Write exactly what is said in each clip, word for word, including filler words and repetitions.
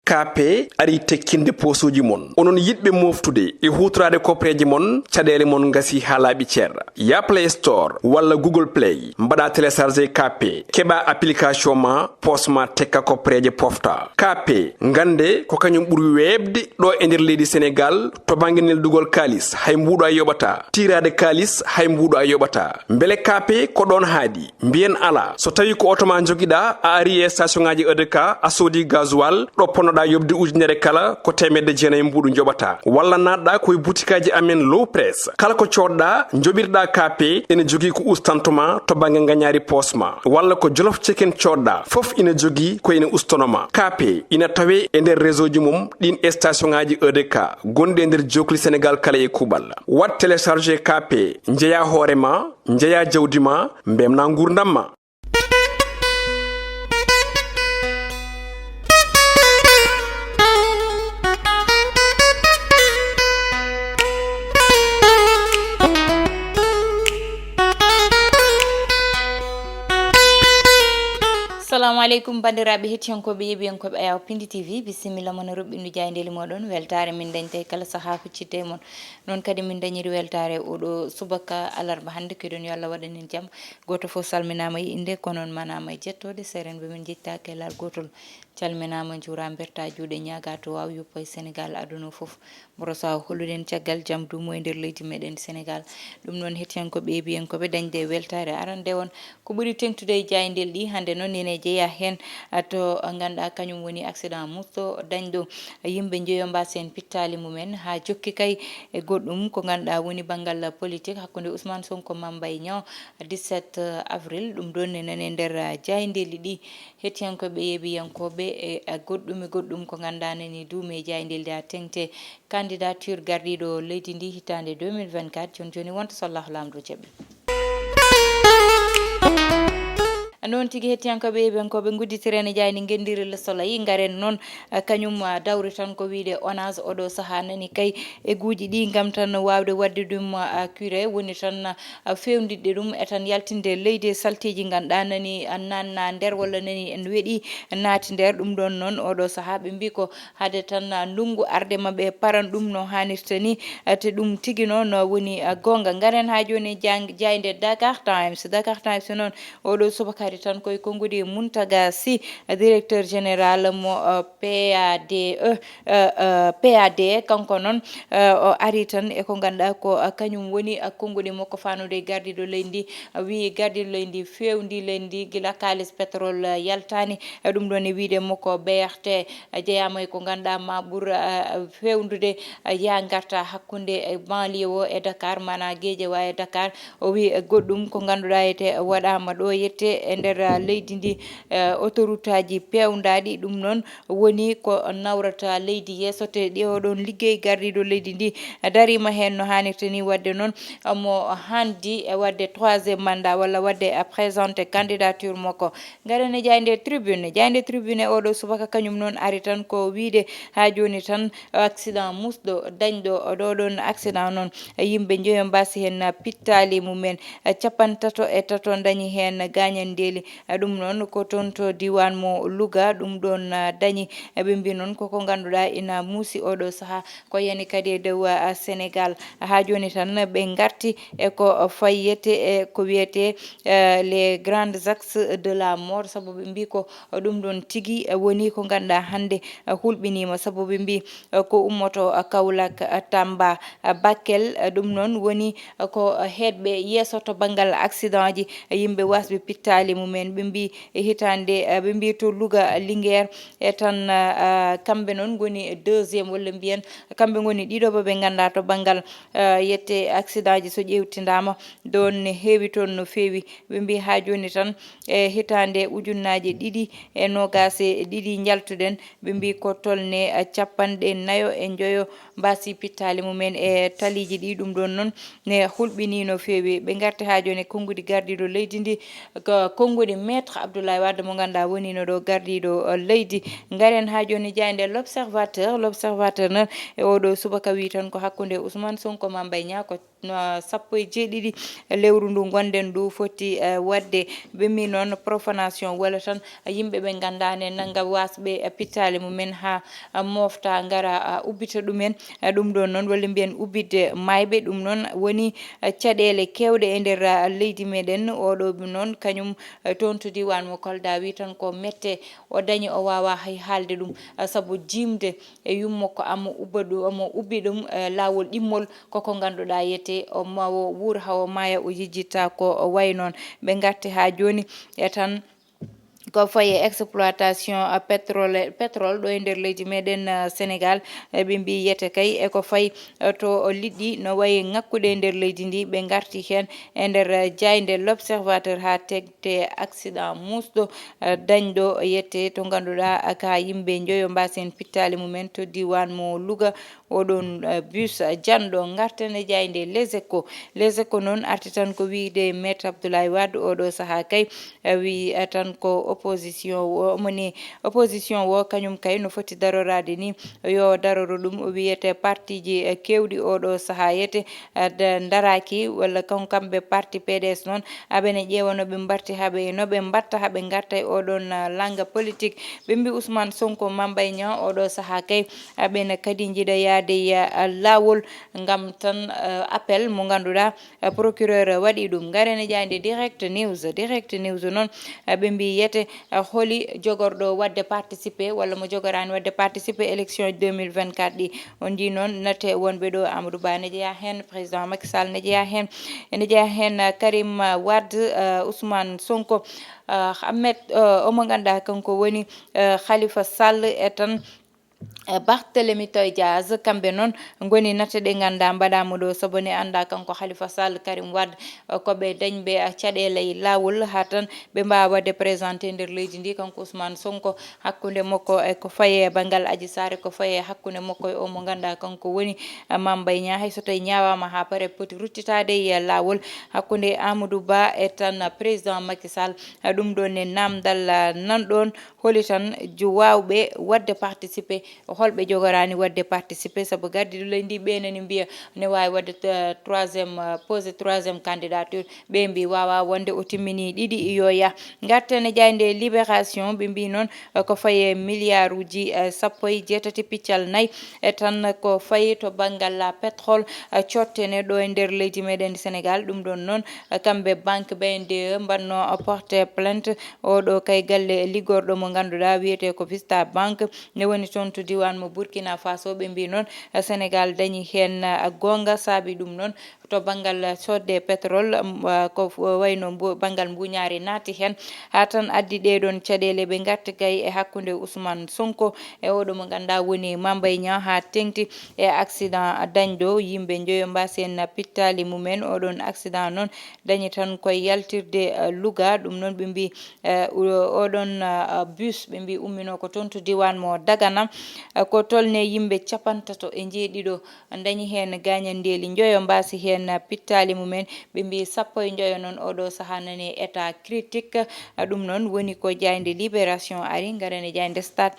K P ari tekkinde poosuuji mon. Onon yiɗɓe mooftude e huutoraade koppareeje mon, caɗeele mon ngasi haa laaɓi cer. Ya Play Store walla Google Play, mbaɗa télécharger K P, keɓa application ma, poos ma tekka koppareeje pofta. K P, ngannde ko kañum ɓuri weeɓde ɗo e nder leydi Senegaal to bannge neldugol kaalis, hay mbuuɗo a yoɓata. Tiiraade kaalis, hay mbuuɗo a yoɓata. Mbele K P ko ɗoon haaɗi? Mbiyen alaa. So tawii ko oto ma njogiɗaa, a ari e station ŋaaji E D K, a soodi gasoil, ɗo ponnoɗaa yoɓde ujunere kala, ko teemedde jeenayi mbuuɗu njoɓataa. Walla naatɗaa ko e butikaaji amen Low Press. Kala ko coodɗaa, njoɓirɗaa K P, ene jogii ko ustanto ma to bannge ngañaari poos ma. Walla ko Jolof Chicken coodɗaa, fof ina jogii ko ene ustono ma. K P ina tawee e nder réseau ji mum ɗin e station ŋaaji E D K gonɗi e nder jookli Senegaal kala e kuuɓal. Waɗ télécharger K P, njeyaa hoore ma, njeyaa jawdi ma, mbemnaa nguurndam ma. Salamu aleykum, banndiraaɓe hettiyankooɓe, yeeɓiyankooɓe Ayaw Pindi T V, bisimilla mon e roɓɓindu jaayndeeli mooɗon. Weltaare min dañta e kala sahaa huccitde e mon. Noon kadi min dañiri weltaare oɗo subaka alarba hannde, keɗon yo Allah waɗan en jam. Gooto fof salminaama e innde, kono on manaama e jettode. Seerenɓe min njettaaki e laal gootol. Calminaama, njuuraama, mbertaa juuɗe, ñaagaa to waaw yoppa e Senegaal, aduna o fof. Mboro so holluɗen caggal jam duumo e nder leydi meɗen Senegaal. Ɗum noon hettiyankooɓe, yeeɓiyankooɓe, dañde weltaare arande on. Ko ɓuri teŋtude e jaayndeeli ɗi hannde noon ene jeyaa heen, a, to ngannduɗaa kañum woni accident musto dañɗo yimɓe njoyo mbaasi heen pittaali mumen haa jokki kay e goɗɗum ko ngannduɗaa woni banngal politique hakkunde Ousmane Sonko Mame Mbaye Niang dix-sept avril. Ɗum ɗoon ne nani e nder, a, jaayndeeli ɗi hettiyankooɓe, yeeɓiyankooɓe e, a, goɗɗum e goɗɗum ko ngannduɗaa nani duume e jaayndeeli ɗi haa teŋti candidature gardiiɗo leydi ndi hitaande deux mille vingt-quatre. Jooni jooni wonta so Allahu Laamɗo jaɓi. Noon tigi hettiyankooɓe, yeeɓiyankooɓe, ngudditiren e jaaynde ngenndiri Le Soleil, ngaren noon, eh, kañum, ah, dawri tan ko wiyde ONAS oɗo sahaa nani kay e guuji ɗi ngam tan waawde waɗde ɗum, ah, curé, woni tan, ah, feewndiɗde ɗum e tan yaltinde leydi e salteeji ngannduɗaa nani, ah, naatna nder walla nani en weɗi naati nder. Ɗum ɗoon noon oɗo sahaa ɓe mbii ko hade tan, ah, ndunngu arde ma ɓe paran ɗum no haanirta ni, ah, te ɗum tigi noon, ah, woni, ah, goonga. Ngaren haa jooni e jang-, jaaynde Dakar Times. Dakar Times noon oɗo subaka ari tan ko e konguɗi Mountaga Sy, ah, directeur général mo, ah, P A D E, ah, ah, P A D, kanko noon, ah, o ari tan e ko ngannduɗaa ko, ah, kañum woni, ah, konguɗi makko fanude e gardiiɗo leydi ndi, ah, wiyi gardiiɗo leydi ndi feewndi leydi ndi gila kaalis pétrole, ah, yaltaani. Ah, ɗum ɗoon e wiyde makko B R T jeyaama e ko ngannduɗaa ma ɓur, ah, feewndude, ah, yaa ngarta hakkunde, eh, banlieue o e Dakar, maanaa Guédiawaye e Dakar. O wiyi, eh, goɗɗum ko ngannduɗaa ete waɗaama ɗo yette e nder, ah, leydi ndi, eh, autoroute aji peewndaaɗi. Ɗum noon woni ko nawrata leydi yeeso, te ɗi oɗon liggey gardiiɗo leydi ndi dariima heen no haanirta ni. Waɗde noon, ah, mo haandi e waɗde troisième mandat walla waɗde, ah, présenté candidature makko. Ngaren e jaaynde Tribune. Jaaynde Tribune oɗo subaka kañum noon ari tan ko wiyde haa jooni tan accident musɗo dañɗo ɗo ɗoon accident noon. Yimɓe njoyo mbaasi heen pittaali mumen. Capantato e tato dañi heen gaañandeeli. Ɗum noon ko toon to diiwaan mo Louga ɗum ɗoon dañi. Ɓe mbii noon koko ngannduɗaa ina muusi oɗo sahaa. Ko yani kadi e dow, ah, Senegaal. Haa jooni tan ɓe ngarti e ko fayyete e ko wiyetee, eh, les grands axes de la mort, sabu ɓe mbii ko ɗum ɗoon tigi, eh, woni ko ngannduɗaa hannde, eh, hulɓiniima, sabu ɓe mbii, eh, ko ummoto, eh, Kaolack, eh, Tamba, eh, Bakel, eh, ɗum noon woni, eh, ko heedɓe yeeso to banngal accident ji, eh, yimɓe waasɓe pittaali mumen. Ɓe mbii e hitaande, eh, ɓe mbii to Louga, eh, Linguère, e tan, ah, ah, kamɓe noon ngoni deuxième, walla mbiyen kamɓe ngoni ɗiɗo ɓe ɓe ngannduɗaa to banngal, ah, yette accident ji so ƴeewtindaama ɗoon ne heewi toon no feewi. Ɓe mbii haa jooni tan e hitaande ujunnaaje ɗiɗi e noogaas e ɗiɗi njaltuɗen, ɓe mbii ko tolne, ah, capanɗe nayo e njoyo mbaasi pittaali mumen e taliiji ɗi. Ɗum ɗoon noon ne hulɓinii no feewi. Ɓe ngarti haa jooni e konnguɗi gardiiɗo leydi ndi, ko Ngoni Maître Abdoulaye Wade mo ngannduɗaa wonino ɗo gardiiɗo, eh, leydi. Ngaren haa jooni jaaynde L'Observateur. L'Observateur noon e oɗo subaka wi tan ko hakkunde Ousmane Sonko, Mame Mbaye Niang ko no sappo e jeeɗiɗi lewru ndu ngonɗen ndu foti, eh, waɗde. Ɓe mbi noon profanation walla tan yimɓe ɓe ngannduɗaa ne nannga wasɓe, eh, pittaali mumen haa, eh, mofta ngara, eh, ubbita ɗumen. Eh, ɗum ɗon noon walla mbiyen ubbitde maayɓe, ɗum noon woni, eh, caɗeele keewɗe e nder, eh, leydi meɗen. Oɗo noon kañum, eh, toon to diiwaan mo Kolda wi tan ko mette o dañi, o waawaa hay haalde ɗum, eh, sabu jiimde e yummo ko amo ubba ɗum, amo ubbi ɗum, eh, laawol ɗimmol koko ngannduɗaa yete o mawo wuur hawo maaya o yejjitta ko o way noon. Ɓe ngarte haa jooni e tan ko fayi e exploitation, eh, pétrole, pétrole ɗo e nder leydi meɗen, eh, Sénégal. Eh, ɓe mbi yete kay e ko fayi, eh, to liɗɗi no wayi ŋakkude e nder leydi ndi, ɓe ngarti heen e nder, eh, jaaynde L'Observateur haa tegte accident muusɗo, eh, dañɗo yete to ngannduɗaa ka yimɓe njoyo mbasen pittaali mumen to diiwaan mo Louga. Oɗon, eh, bus, eh, janɗo. Ngarten e jaaynde Les Échos. Les Échos noon arti tan ko wiyde Maître Abdoulaye Wade oɗo sahaa kay, eh, wi, eh, tan ko opposition o, omoni opposition o kañum kay no foti daroraade ni, yo daroro ɗum. O wiyete partiji, eh, keewɗi oɗo sahaa yete, eh, da-, ndaraaki walla kam kamɓe parti P D S noon aɓene ƴeewa no ɓe mbarti haɓe, no ɓe mbatta haɓe ngarta e oɗon, eh, langa politique. Ɓe mbi Ousmane Sonko, Mame Mbaye Niang oɗo sahaa kay aɓene kadi njiɗa yaade, eh, laawol ngam tan, eh, appel mo ngannduɗaa, eh, procureur waɗi ɗum. Ngaren e jaaynde Direct News. Direct News noon, eh, ɓe mbi yete, eh, holi jogorɗo waɗde participé walla mo jogoraani waɗde participé élection deux mille vingt-quatre ɗi. On njii noon nate wonɓe ɗo, Amadou Ba ne jeyaa heen, président Macky Sall ne jeyaa heen, ene jeyaa heen, eh, Karim, eh, Wade, eh, Ousmane Sonko, eh, Ahmed, eh, omo ngannduɗaa kanko woni, eh, Khalifa Sall e tan, eh, Barthélemy Toye Dias. Kamɓe noon ngoni nate ɗe ngannduɗaa mbaɗaama ɗo, sabu ne anndaa kanko Khalifa Sall, Karim Wade, eh, ko ɓe dañɓe, eh, caɗeele e laawol haa tan ɓe mbaawa waɗde présenté nder leydi ndi. Kanko Ousmane Sonko, hakkunde makko e ko fayi e banngal Adji Sarr, e ko fayi e hakkunde makko e o mo ngannduɗaa kanko woni, eh, Mame Mbaye Niang, hay so tawii ñaawaama haa pare, poti ruttitaade e laawol hakkunde Amadou Ba e tan président Macky Sall. Eh, ɗum ɗoon ne naamndal, eh, nan ɗoon. Holi tan jo-, waawɓe waɗde participé, holɓe jogoraani waɗde participé, sabu gardiiɗo leydi ndi ɓe nani mbiya ne waawi waɗde, eh, troisième, eh, posé troisième candidature. Ɓe mbi waawaa wonde, o timmini ɗiɗi, yo yah. Ngarten e jaaynde Libération, ɓe mbi noon, eh, ko fayi e milliard uji, eh, sappo e jeetati piccal nayi, e tan ko fayi to banngal, ah, pétrole, eh, cottene ɗo e nder leydi meɗen Sénégal. Ɗum ɗon noon, eh, kamɓe banque B N D E mbanno, eh, porté plainte oɗo kay galle liggorɗo mo ngannduɗaa wiyetee ko Vista Banque, ne woni toon to diiwaan mo Burkina Faso. Ɓe mbi noon, eh, Sénégal dañi heen, eh, goonga, saabi ɗum noon to banngal soodde pétrole, um, ah, ko f-, wayno mbu-, banngal mbuuñaari naati heen, haa tan addi ɗee ɗoon caɗeele. Ɓe ngarti kay e hakkunde Ousmane Sonko e oɗo mo ngannduɗaa woni Mame Mbaye Niang, haa teŋti e accident dañɗo yimɓe njoyo mbasen pittaali mumen. Oɗon accident noon dañi tan koye yaltirde, eh, Louga. Ɗum noon ɓe mbi, eh, o-, oɗon, ah, bus ɓe mbi ummino ko toon to diiwaan mo Dagana, eh, ko tolne yimɓe capantato e njeeɗiɗo dañi heen gaañanndeeli njoyo, mbaasi heen pittaali mumen. Ɓe mbi sappo e njoyo noon oɗo sahaa nani état critique. Ɗum noon woni ko jaaynde Libération ari. Ngaren e jaaynde Stade,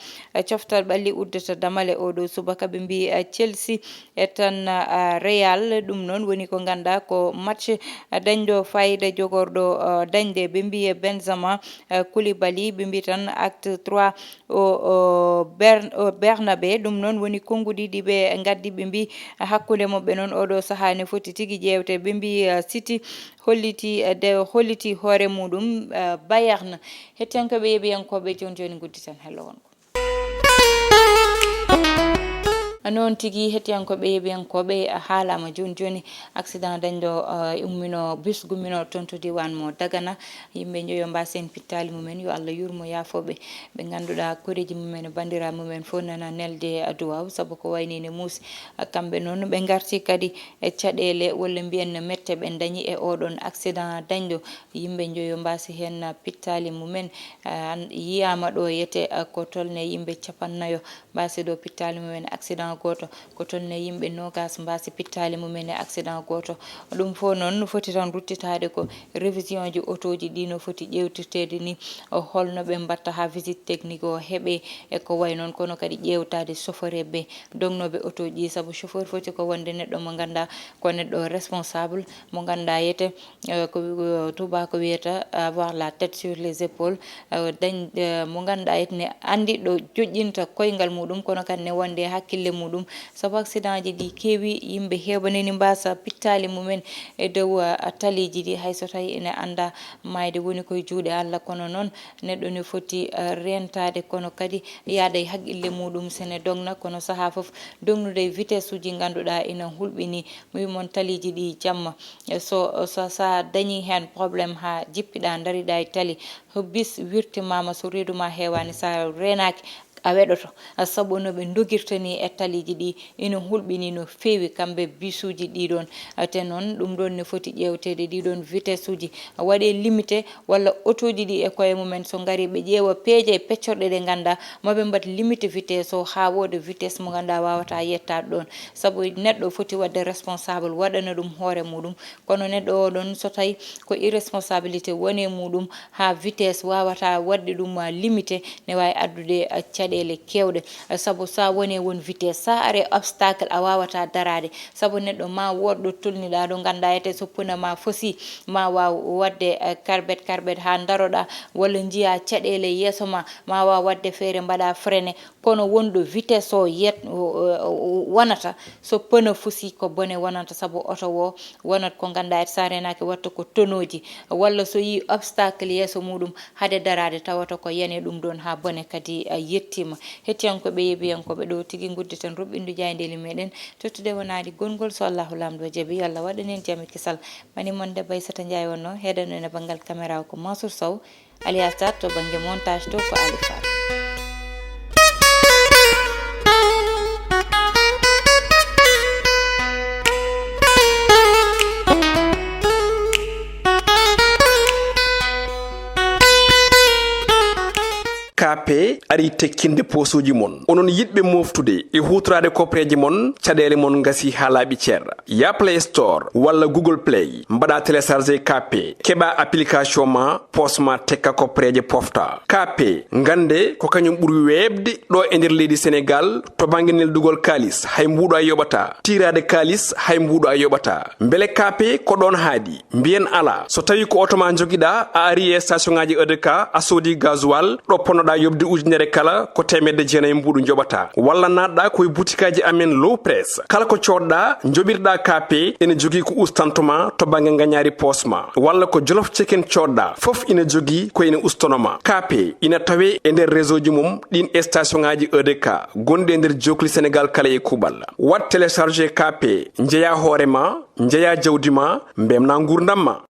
coftal ɓalli uddata damale oɗo subaka. Ɓe mbi, eh, Chelsea e tan, eh, Real. Ɗum noon woni ko ngannduɗaa ko match, eh, dañɗo fayida jogorɗo, eh, dañde. Ɓe mbi Benzema, eh, Koulibaly. Ɓe mbi tan acte trois o, o Bern-, o Bernabé. Ɗum noon woni konnguɗi ɗi ɓe ngaddi, ɓe mbi hakkunde maɓɓe noon oɗo sahaa ne foti tigi ƴeewte. Ɓe mbi, eh, City holliti, eh, de, holliti hoore muɗum, eh, Bayern. Hettiyankooɓe, yeeɓiyankooɓe, jooni jooni ngudditen hello wongo. Noon tigi, hettiyankooɓe, yeeɓiyankooɓe, a haalaama jooni jooni accident dañɗo, eh, ummino bus gummino toon to diiwaan mo Dagana. Yimɓe njoyo mbasen pittaali mumen, yo Allah yurmo yaafooɓe. Ɓe ngannduɗaa koreeji mumen, banndiraaɓe mumen fof nana nelde duwaaw, sabu ko wayni ne muusi. Kamɓe noon ɓe ngarti kadi e caɗeele walla mbiyen mette ɓe dañi e oɗon accident dañɗo. Yimɓe njoyo mbaasi heen pittaali mumen. Ah, an-, yiyaama ɗo yete, ah, ko tolne yimɓe capannayo mbaasi ɗo pittaali mumen accident gooto. Ko toon ne yimɓe noogaas mbaasi pittaali mumen e accident gooto. Ɗum fof noon no foti tan ruttitaade ko révision ji otooji ɗi no foti ƴeewtirteede ni, o holno ɓe mbatta haa visite technique o heɓe e ko wayi noon, kono kadi ƴeewtaade chauffeur ɓe dognooɓe otooji ɗi, sabu chauffeur foti ko wonde neɗɗo mo ngannduɗaa ko neɗɗo responsable, mo ngannduɗaa yete, eh, ko, eh, tubaako wiyata avoir la tête sur les épaules, eh, dañ, eh, mo ngannduɗaa yete ne anndi ɗo joƴƴinta koyngal muɗum, kono kadi ne wonde e hakkille muɗum, sabu accident ji ɗi keewi, yimɓe heewɓe neni mbaasa pittaali mumen e dow, eh, taliiji ɗi, hay so tawi ene annda maayde woni koye juuɗe Allah, kono noon neɗɗo ne foti, eh, reentaade, kono kadi yaada e hakkille muɗum, sene dogna, kono sahaa fof dognude e vitesse uji ngannduɗaa ina hulɓini. Mi wi mon taliiji ɗi jamma, eh, so, so, so a dañi heen problème haa jippiɗaa, ndariɗaa e tali, so bis wirtimaama, so reedu ma heewaani, so a reenaaki, a weɗoto. Sabu no ɓe ndogirta ni e taliiji ɗi, ina hulɓini no feewi kamɓe bisuuji ɗi ɗoon. Te noon, ɗum ɗoon ne foti ƴeewteede, ɗi ɗoon vitesse uji, waɗee limité, walla otooji ɗi e koye mumen, so ngari ɓe ƴeewa peeje e peccorɗe ɗe ngannduɗaa, ma ɓe mbaɗ limité vitesse o haa wooda vitesse mo ngannduɗaa waawataa yettaade ɗoon. Sabu neɗɗo foti waɗde responsable, waɗana ɗum hoore muɗum, kono neɗɗo o ɗoon, so tawi ko irresponsabilité woni e muɗum, haa vitesse waawataa waɗde ɗum, ah, limité, ne waawi addude, ah, caɗeele keewɗe. Ah, sabu so a woni e won vitesse, so a ari e obstacle, a waawataa daraade. Sabu neɗɗo ma wood ɗo tolniɗaa, ɗo ngannduɗaa ete so pneu ma fosi, ma waaw waɗde, ah, karbet karbet haa ndaroɗaa, walla njiyaa caɗeele yeeso ma, ma waaw waɗde feere mbaɗaa freiné. Kono wonɗo vitesse o yet-, o, o, o wonata, so pneu fosi ko bone wonata, sabu oto o wonat ko ngannduɗaa ete so a reenaaki watta ko tonooji, walla so yii obstacle yeeso muɗum, hade daraade tawata ko yani ɗum ɗoon haa bone kadi, a, yettiima. Hettiyankooɓe, yeeɓiyankooɓe, ɗo tigi ngudditen ruɓɓindu jaayndeeli meɗen, tottude wonaade gonngol, so Allahu Laamɗo jaɓi, yo Allah waɗan en jam e kisal. Mani mon debbo Aissata Ndiaye wonno, heɗano en e banngal caméra o ko Mansour Sow, alias Tat to bannge montage to ko Ali Fall. K P ari tekkinde poosooji mon. Onon yiɗɓe mooftude e huutoraade kopreeje mon, caɗeele mon ngasi haa laaɓi cer. Ya Play Store walla Google Play, mbaɗa télécharger K P, keɓa application ma, poos ma tekka kopreeje pofta. K P, ngannde ko kañum ɓuri weeɓde ɗo e nder leydi Senegaal to bannge neldugol kaalis, hay mbuuɗo a yoɓataa. Tiiraade kaalis, hay mbuuɗo a yoɓataa. Mbele K P ko ɗoon haaɗi? Mbiyen alaa. So tawii ko oto ma njogiɗaa, a ari e station ŋaaji E D K, a soodi gasoil, ɗo ponnoɗaa yoɓde ujunere kala, ko teemedde jeenayi mbuuɗu njoɓataa. Walla naatɗaa ko e butikaaji amen Low Press. Kala ko coodɗaa, njoɓirɗaa K P, ene jogii ko ustanto ma to bannge ngañaari poos ma. Walla ko Jolof Chicken coodɗaa, fof ina jogii ko ina ustono ma. K P ina tawee e nder réseau ji mum ɗiin e station ŋaaji E D K gonɗi e nder jookli Senegaal kala e kuuɓal. Waɗ télécharger K P, njeyaa hoore ma, njeyaa jawdi ma, mbemnaa nguurndam ma.